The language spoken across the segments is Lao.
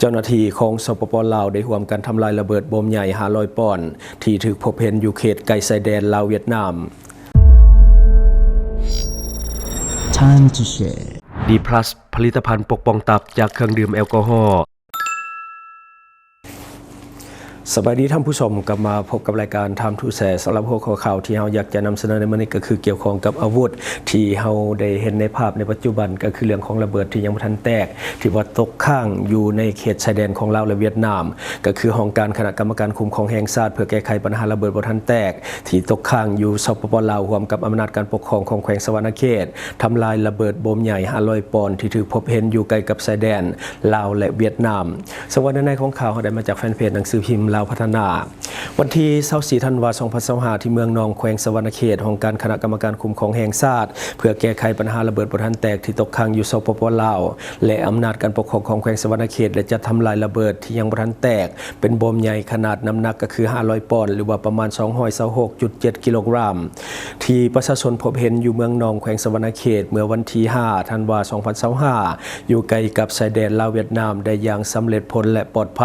ເຈົ້າໜ້າທີ່ຂອງ ສປປ ລາວ ໄດ້ຮ່ວມກັນທຳລາຍລະເບີດໂບມໃຫຍ່ຫ້າຮ້ອຍປອນ ທີ່ຖືກພົບເຫັນຢູ່ເຂດໃກ້ຊາຍແດນລາວ-ຫວຽດນາມ. Time to share. ດີພລັສ ຜະລິດຕະພັນປົກປ້ອງຕັບຈາກເຄື່ອງດື່ມແອລກໍຮໍ. ສະບາຍດີທ່ານຜູ້ຊົມ, ກັບມາພົບກັບລາຍການ Time to Share. ສຳລັບຫົວຂໍ້ຂ່າວທີ່ເຮົາຢາກຈະນຳສະເໜີໃນມື້ນີ້ ກໍຄືກ່ຽວຂ້ອງກັບອາວຸດທີ່ເຮົາໄດ້ເຫັນໃນພາບໃນປັດຈຸບັນ, ກໍຄືເລື່ອງຂອງລະເບີດທີ່ຍັງບໍ່ທັນແຕກ ທີ່ວ່າຕົກຄ້າງຢູ່ໃນເຂດຊາຍແດນຂອງລາວ ແລະ ຫວຽດນາມ, ກໍຄືຫ້ອງການຄະນະກຳມະການຄຸ້ມຄອງແຫ່ງຊາດ ເພື່ອແກ້ໄຂບັນຫາລະເບີດບໍ່ທັນແຕກ ທີ່ຕົກຄ້າງຢູ່ ສປປ ລາວ ຮ່ວມກັບອຳນາດການປົກຄອງຂອງແຂວງສະຫວັນນະເຂດ ທຳລາຍລະເບີດໂບມໃຫຍ່ຫ້າຮ້ອຍປອນ ທີ່ຖືກພົບເຫັນຢູ່ໃກ້ກັບຊາຍແດນລາວ ແລະ ຫວຽດນາມ. ສຳລັບເນື້ອໃນຂອງຂ່າວ ເຮົາໄດ້ມາຈາກແຟນເພຈໜັງສືພິມລາວພັດທະນາ. ວັນທີຊາວສີ່ ທັນວາ ສອງພັນຊາວຫ້າ ທີ່ເມືອງໜອງ ແຂວງສະຫວັນນະເຂດ, ຫ້ອງການຄະນະກຳມະການຄຸ້ມຄອງແຫ່ງຊາດ ເພື່ອແກ້ໄຂບັນຫາລະເບີດບໍ່ທັນແຕກທີ່ຕົກຄ້າງຢູ່ ສປປ ລາວ ແລະ ອຳນາດການປົກຄອງຂອງແຂວງສະຫວັນນະເຂດ ໄດ້ຈັດທຳລາຍລະເບີດທີ່ຍັງບໍ່ທັນແຕກ ເປັນໂບມໃຫຍ່ຂະໜາດນ້ຳໜັກກໍຄືຫ້າຮ້ອຍປອນ ຫຼືວ່າປະມານສອງຮ້ອຍຊາວຫົກຈຸດເຈັດກິໂລກຣາມ ທີ່ປະຊາຊົນພົບເຫັນຢູ່ເມືອງໜອງ ແຂວງສະຫວັນນະເຂດ ເມື່ອວັນທີຫ້າ ທັນວາ ສອງພັນຊາວຫ້າ ຢູ່ໃກ້ກັບຊາຍແດນລາວ-ຫວຽດນາມ ໄດ້ຢ່າງສຳເລັດຜົນ ແລະ ປອດໄພ.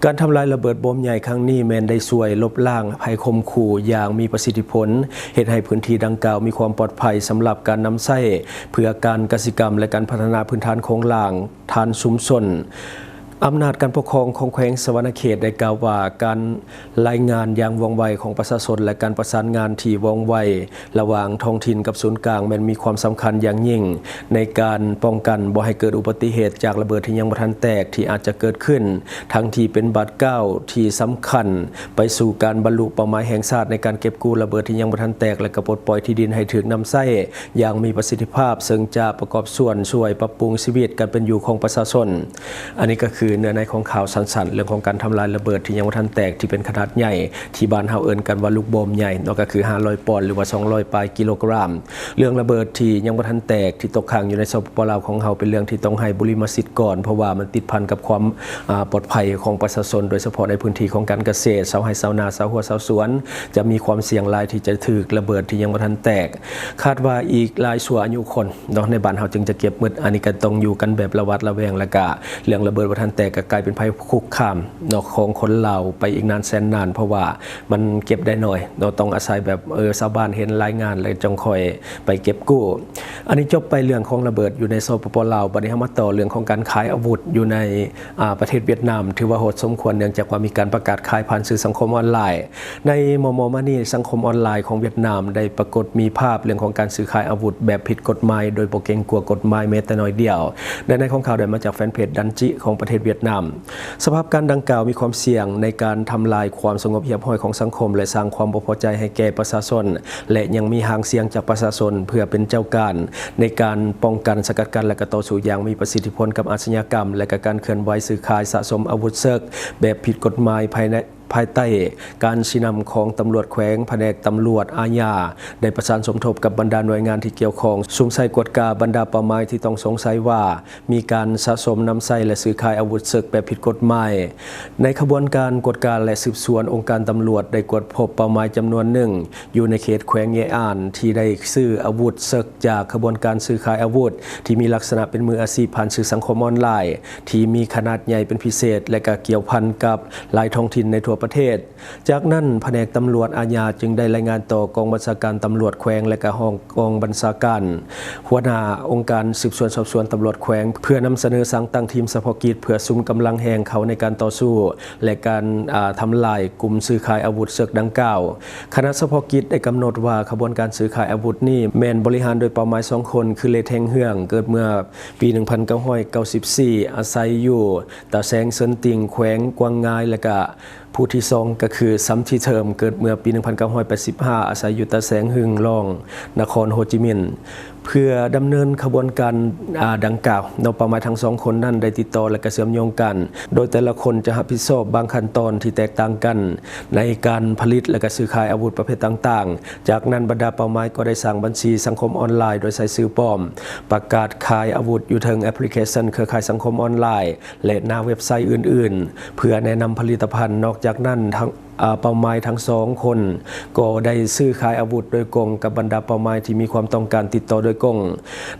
ການທຳລາຍລະເບີດໂບມໃຫຍ່ຄັ້ງນີ້ ແມ່ນໄດ້ຊ່ວຍລົບລ້າງໄພຂົ່ມຂູ່ຢ່າງມີປະສິດທິຜົນ, ເຮັດໃຫ້ພື້ນທີ່ດັ່ງກ່າວມີຄວາມປອດໄພສຳລັບການນຳໃຊ້ເພື່ອການກະສິກຳ ແລະ ການພັດທະນາພື້ນຖານໂຄງລ່າງ ທ່ານຊຸມຊົນ. ອຳນາດການປົກຄອງຂອງແຂວງສະຫວັນນະເຂດໄດ້ກ່າວວ່າ ການລາຍງານຢ່າງວ່ອງໄວຂອງປະຊາຊົນ ແລະ ການປະສານງານທີ່ວ່ອງໄວລະຫວ່າງທ້ອງຖິ່ນກັບສູນກາງ ແມ່ນມີຄວາມສຳຄັນຢ່າງຍິ່ງໃນການປ້ອງກັນບໍ່ໃຫ້ເກີດອຸບັດຕິເຫດຈາກລະເບີດທີ່ຍັງບໍ່ທັນແຕກທີ່ອາດຈະເກີດຂຶ້ນ, ທັງທີ່ເປັນບາດກ້າວທີ່ສຳຄັນໄປສູ່ການບັນລຸເປົ້າໝາຍແຫ່ງຊາດໃນການເກັບກູ້ລະເບີດທີ່ຍັງບໍ່ທັນແຕກ ແລະ ກະປົດປ່ອຍທີ່ດິນໃຫ້ຖືກນຳໃຊ້ ຢ່າງມີປະສິດທິພາບ, ເຊິ່ງຈະປະກອບສ່ວນຊ່ວຍປັບປຸງຊີວິດການເປັນຢູ່ຂອງປະຊາຊົນ. ອັນນີ້ກໍຄືເນື້ອໃນຂອງຂ່າວສັ້ນໆ ເລື່ອງຂອງການທຳລາຍລະເບີດທີ່ຍັງບໍ່ທັນແຕກ ທີ່ເປັນຂະໜາດໃຫຍ່ ທີ່ບ້ານເຮົາເອີ້ນກັນວ່າລູກໂບມໃຫຍ່ເນາະ, ກໍຄືຫ້າຮ້ອຍປອນ ຫຼືວ່າສອງຮ້ອຍປາຍກິໂລກຣາມ. ເລື່ອງລະເບີດທີ່ຍັງບໍ່ທັນແຕກ ທີ່ຕົກຄ້າງຢູ່ໃນ ສປປ ລາວ ຂອງເຮົາ ເປັນເລື່ອງທີ່ຕ້ອງໃຫ້ບຸລິມະສິດກ່ອນ, ເພາະວ່າມັນຕິດພັນກັບຄວາມ ອາ ປອດໄພຂອງປະຊາຊົນ, ໂດຍສະເພາະໃນພື້ນທີ່ຂອງການກະເສດ, ຊາວໄຮ່ຊາວນາ, ຊາວຮົ້ວຊາວສວນ ຈະມີຄວາມສ່ຽງຫຼາຍທີ່ຈະຖືກລະເບີດທີ່ຍັງບໍ່ທັນແຕກ. ຄາດວ່າອີກຫຼາຍຊົ່ວອາຍຸຄົນເນາະ ໃນບ້ານເຮົາຈຶ່ງຈະເກັບໝົດ. ອັນນີ້ກໍຕ້ອງຢູ່ກັນແບບລະຫວາດລະແວງ, ແລ້ວກະເລື່ອງລະເບີດບໍ່ທັນແຕກກໍກາຍເປັນໄພຄຸກຄາມເນາະ ຂອງຄົນລາວໄປອີກນານແສນນານ, ເພາະວ່າມັນເກັບໄດ້ໜ້ອຍເນາະ, ຕ້ອງອາໄສແບບ ເອີ ຊາວບ້ານເຫັນລາຍງານແລ້ວຈັ່ງຄ່ອຍໄປເກັບກູ້. ອັນນີ້ຈົບໄປເລື່ອງຂອງລະເບີດຢູ່ໃນ ສປປ ລາວ. ບັດນີ້ເຮົາມາຕໍ່ເລື່ອງຂອງການຂາຍອາວຸດຢູ່ໃນ ອາ ປະເທດຫວຽດນາມ ຖືວ່າໂຫດສົມຄວນ ເນື່ອງຈາກວ່າມີການປະກາດຂາຍຜ່ານສື່ສັງຄົມອອນລາຍ. ໃນມໍ່ໆມານີ້ ສັງຄົມອອນລາຍຂອງຫວຽດນາມໄດ້ປາກົດມີພາບເລື່ອງຂອງການຊື້ຂາຍອາວຸດແບບຜິດກົດໝາຍ ໂດຍບໍ່ເກງກົວກົດໝາຍແມ້ແຕ່ໜ້ອຍດຽວ. ແລະ ໃນຂອງຂ່າວໄດ້ມາຈາກແຟນເພຈ Đăng Chí ຂອງປະເທດຫວຽດນາມ. ສະພາບການດັ່ງກ່າວມີຄວາມສ່ຽງໃນການທຳລາຍຄວາມສະຫງົບຮຽບຮ້ອຍຂອງສັງຄົມ ແລະ ສ້າງຄວາມບໍ່ພໍໃຈໃຫ້ແກ່ປະຊາຊົນ ແລະ ຍັງມີຫາງສຽງຈາກປະຊາຊົນເພື່ອເປັນເຈົ້າການໃນການປ້ອງກັນ, ສະກັດກັ້ນ ແລະ ກະຕໍ່ສູ້ຢ່າງມີປະສິດທິຜົນກັບອາຊະຍາກຳ ແລະ ກະການເຄື່ອນໄຫວຊື້ຂາຍສະສົມອາວຸດເສິກແບບຜິດກົດໝາຍ ພາຍໃນ ພາຍໃຕ້ການຊີ້ນຳຂອງຕຳຫຼວດແຂວງ, ພະແນກຕຳຫຼວດອາຍາ ໄດ້ປະສານສົມທົບກັບບັນດາໜ່ວຍງານທີ່ກ່ຽວຂ້ອງ ສຸມໃສ່ກວດກາບັນດາເປົ້າໝາຍທີ່ຕ້ອງສົງໄສວ່າ ມີການສະສົມນຳໃຊ້ ແລະ ຊື້ຂາຍອາວຸດເສິກແບບຜິດກົດໝາຍ. ໃນຂະບວນການກວດກາ ແລະ ສືບສວນ, ອົງການຕຳຫຼວດໄດ້ກວດພົບເປົ້າໝາຍຈຳນວນໜຶ່ງຢູ່ໃນເຂດແຂວງເຢອານ ທີ່ໄດ້ຊື້ອາວຸດເສິກຈາກຂະບວນການຊື້ຂາຍອາວຸດທີ່ມີລັກສະນະເປັນມືອາຊີບ ຜ່ານສື່ສັງຄົມອອນລາຍ ທີ່ມີຂະໜາດໃຫຍ່ເປັນພິເສດ ແລະ ກະກ່ຽວພັນກັບຫຼາຍທ້ອງຖິ່ນໃນທົ່ວປະເທດ. ຈາກນັ້ນ, ພະແນກຕຳຫຼວດອາຍາຈຶ່ງໄດ້ລາຍງານຕໍ່ກອງບັນຊາການຕຳຫຼວດແຂວງ ແລະ ກະຮອງກອງບັນຊາການ ຫົວໜ້າອົງການສືບສວນສອບສວນຕຳຫຼວດແຂວງ ເພື່ອນຳສະເໜີສັ່ງຕັ້ງທີມສະເພາະກິດ ເພື່ອສຸມກຳລັງແຮງເຂົ້າໃນການຕໍ່ສູ້ ແລະ ການ ອາ ທຳລາຍກຸ່ມຊື້ຂາຍອາວຸດເສິກດັ່ງກ່າວ. ຄະນະສະເພາະກິດໄດ້ກຳນົດວ່າ ຂະບວນການຊື້ຂາຍອາວຸດນີ້ແມ່ນບໍລິຫານໂດຍເປົ້າໝາຍສອງຄົນ ຄື ເລ ແທງເຮືອງ ເກີດເມື່ອປີໜຶ່ງພັນເກົ້າຮ້ອຍເກົ້າສິບສີ່ ອາໄສຢູ່ຕາແສງເຊີນຕິງ ແຂວງກວາງງາຍ ແລະ ກະ ຜູ້ທີສອງກໍຄື ຊຳ ທີເທີມ ເກີດເມື່ອປີໜຶ່ງພັນເກົ້າຮ້ອຍແປດສິບຫ້າ ອາໄສຢູ່ຕາແສງຮຶງ ລອງ ນະຄອນໂຮຈິມິນ. ເພື່ອດຳເນີນຂະບວນການ ອາ ດັ່ງກ່າວເນາະ, ເປົ້າໝາຍທັງສອງຄົນນັ້ນໄດ້ຕິດຕໍ່ ແລະ ກະເຊື່ອມໂຍງກັນ, ໂດຍແຕ່ລະຄົນຈະຮັບຜິດຊອບບາງຂັ້ນຕອນທີ່ແຕກຕ່າງກັນໃນການຜະລິດ ແລະ ກະຊື້ຂາຍອາວຸດປະເພດຕ່າງໆ. ຈາກນັ້ນ, ບັນດາເປົ້າໝາຍກໍໄດ້ສ້າງບັນຊີສັງຄົມອອນລາຍໂດຍໃຊ້ຊື່ປອມ, ປະກາດຂາຍອາວຸດຢູ່ເທິງແອັບພລິເຄຊັນເຄືອຂ່າຍສັງຄົມອອນລາຍ ແລະ ໜ້າເວັບໄຊອື່ນໆ ເພື່ອແນະນຳຜະລິດຕະພັນ. ນອກຈາກນັ້ນ, ທັງ ອາ ເປົ້າໝາຍທັງສອງຄົນ ກໍໄດ້ຊື້ຂາຍອາວຸດໂດຍກົງກັບບັນດາເປົ້າໝາຍທີ່ມີຄວາມຕ້ອງການຕິດຕໍ່ໂດຍກົງ.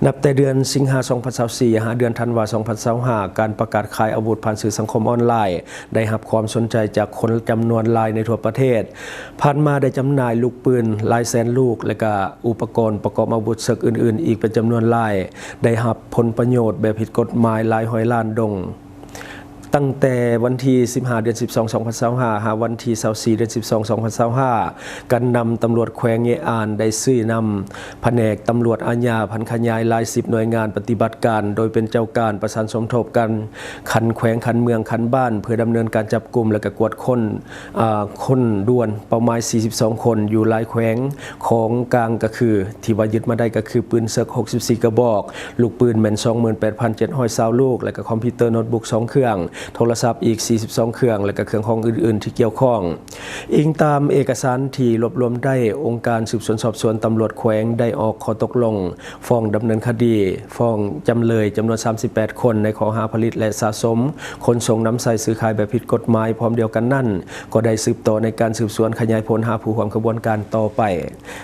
ນັບແຕ່ເດືອນສິງຫາ ສອງພັນຊາວສີ່ ຫາເດືອນທັນວາ ສອງພັນຊາວຫ້າ ການປະກາດຂາຍອາວຸດຜ່ານສື່ສັງຄົມອອນລາຍ ໄດ້ຮັບຄວາມສົນໃຈຈາກຄົນຈຳນວນຫຼາຍໃນທົ່ວປະເທດ. ຜ່ານມາໄດ້ຈຳໜ່າຍລູກປືນຫຼາຍແສນລູກ ແລະ ກະອຸປະກອນປະກອບອາວຸດເສິກອື່ນໆອີກເປັນຈຳນວນຫຼາຍ, ໄດ້ຮັບຜົນປະໂຫຍດແບບຜິດກົດໝາຍຫຼາຍຮ້ອຍລ້ານດົງ. ຕັ້ງແຕ່ວັນທີສິບຫ້າ ເດືອນສິບສອງ ສອງພັນຊາວຫ້າ ຫາວັນທີຊາວສີ່ ເດືອນສິບສອງ ສອງພັນຊາວຫ້າ ການນຳຕຳຫຼວດແຂວງເງອານໄດ້ຊີ້ນຳ ພະແນກຕຳຫຼວດອາຍາ ຜັນຂະຫຍາຍຫຼາຍສິບໜ່ວຍງານປະຕິບັດການ ໂດຍເປັນເຈົ້າການປະສານສົມທົບກັນຂັ້ນແຂວງ, ຂັ້ນເມືອງ, ຂັ້ນບ້ານ ເພື່ອດຳເນີນການຈັບກຸມ ແລະ ກະກວດຄົ້ນ ອາ ຄົນດ່ວນ ເປົ້າໝາຍສີ່ສິບສອງຄົນ ຢູ່ຫຼາຍແຂວງ. ຂອງກາງກະຄື ທີ່ວ່າຍຶດມາໄດ້ກະຄືປືນເສິກຫົກສິບສີ່ກະບອກ, ລູກປືນແມ່ນສອງໝື່ນແປດພັນເຈັດຮ້ອຍຊາວລູກ ແລະ ກະຄອມພິວເຕີໂນດບຸກສອງເຄື່ອງ, ໂທລະສັບອີກສີ່ສິບສອງເຄື່ອງ ແລະ ກະເຄື່ອງຂອງອື່ນໆທີ່ກ່ຽວຂ້ອງ. ອີງຕາມເອກະສານທີ່ລວບລວມໄດ້, ອົງການສືບສວນສອບສວນຕຳຫຼວດແຂວງໄດ້ອອກຂໍ້ຕົກລົງຟ້ອງດຳເນີນຄະດີ ຟ້ອງຈຳເລີຍຈຳນວນສາມສິບແປດຄົນ ໃນຂໍ້ຫາຜະລິດ ແລະ ສະສົມ, ຂົນສົ່ງ, ນຳໃຊ້, ຊື້ຂາຍແບບຜິດກົດໝາຍ. ພ້ອມດຽວກັນນັ້ນ, ກໍໄດ້ສືບຕໍ່ໃນການສືບສວນຂະຫຍາຍຜົນຫາຜູ້ຮ່ວມຂະບວນການຕໍ່ໄປ.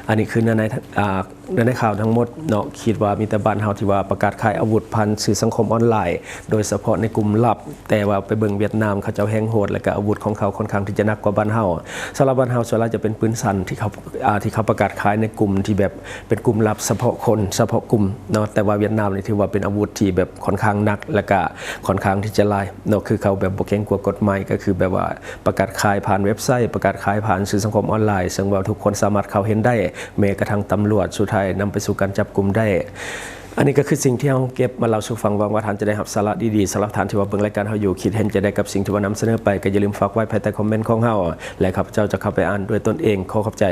ອັນນີ້ຄືເນື້ອໃນ ອາ ເນື້ອໃນຂ່າວທັງໝົດເນາະ, ຄິດວ່າມີແຕ່ບ້ານເຮົາທີ່ວ່າປະກາດຂາຍອາວຸດຜ່ານສື່ສັງຄົມອອນລາຍ, ໂດຍສະເພາະໃນກຸ່ມລັບ, ແຕ່ວ່າໄປເບິ່ງຫວຽດນາມ ເຂົາເຈົ້າແຮງໂຫດ ແລະ ກະອາວຸດຂອງເຂົາຄ່ອນຂ້າງທີ່ຈະໜັກກວ່າບ້ານເຮົາ. ສຳລັບບ້ານເຮົາສ່ວນຫຼາຍຈະເປັນປືນສັ້ນທີ່ເຂົາ ອາ ທີ່ເຂົາປະກາດຂາຍໃນກຸ່ມທີ່ແບບເປັນກຸ່ມລັບສະເພາະຄົນ ສະເພາະກຸ່ມເນາະ, ແຕ່ວ່າຫວຽດນາມນີ້ຖືວ່າເປັນອາວຸດທີ່ແບບຄ່ອນຂ້າງໜັກ ແລະ ກະຄ່ອນຂ້າງທີ່ຈະຫຼາຍເນາະ, ຄືເຂົາແບບບໍ່ເກງກົວກົດໝາຍ ກະຄືແບບວ່າ ປະກາດຂາຍຜ່ານເວັບໄຊ, ປະກາດຂາຍຜ່ານສື່ສັງຄົມອອນລາຍ, ເຊິ່ງວ່າທຸກຄົນສາມາດເຂົ້າເຫັນໄດ້, ແມ້ກະທັ່ງຕຳຫຼວດ. ສຸດທ້າຍນຳໄປສູ່ການຈັບກຸມໄດ້. ອັນນີ້ກໍຄືສິ່ງທີ່ເຮົາເກັບມາເລົ່າສູ່ຟັງ, ຫວັງວ່າທ່ານຈະໄດ້ຮັບສາລະດີໆ. ສຳລັບທ່ານທີ່ວ່າເບິ່ງລາຍການເຮົາຢູ່, ຄິດເຫັນຈັ່ງໃດກັບສິ່ງທີ່ວ່ານຳສະເໜີໄປ, ກໍຢ່າລືມຝາກໄວ້ພາຍໃຕ້ຄອມເມັນຂອງເຮົາ ແລະ ຂ້າພະເຈົ້າຈະເຂົ້າໄປອ່ານດ້ວຍຕົນເອງ. ຂໍຂອບໃຈ.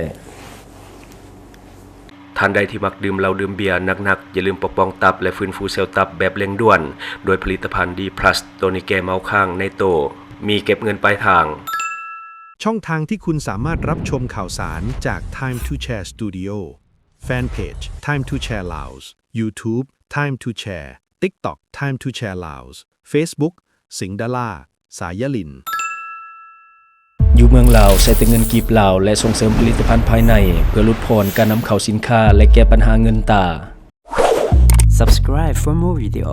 ທ່ານໃດທີ່ມັກດື່ມເຫຼົ້າດື່ມເບຍໜັກໆ, ຢ່າລືມປົກປ້ອງຕັບ ແລະ ຟື້ນຟູເຊວຕັບແບບເລັ່ງດ່ວນ ດ້ວຍຜະລິດຕະພັນ D plus ໂຕນີ້ແກ້ເມົາຄ້າງໃນໂຕ, ມີເກັບເງິນປາຍທາງ. ช่องทางที่คุณสามารถรับชมข่าวสารจาก Time to Share Studio Fanpage Time to Share Laos YouTube Time to Share TikTok Time to Share Laos Facebook สิงห์ดารา สายลิน ຢູ່ເມືອງລາວ ໃຊ້ແຕ່ເງິນກີບລາວ ແລະ ສົ່ງເສີມຜະລິດຕະພັນພາຍໃນ ເພື່ອຫຼຸດຜ່ອນການນຳເຂົ້າສິນຄ້າ ແລະ ແກ້ບັນຫາເງິນຕາ. Subscribe for more video.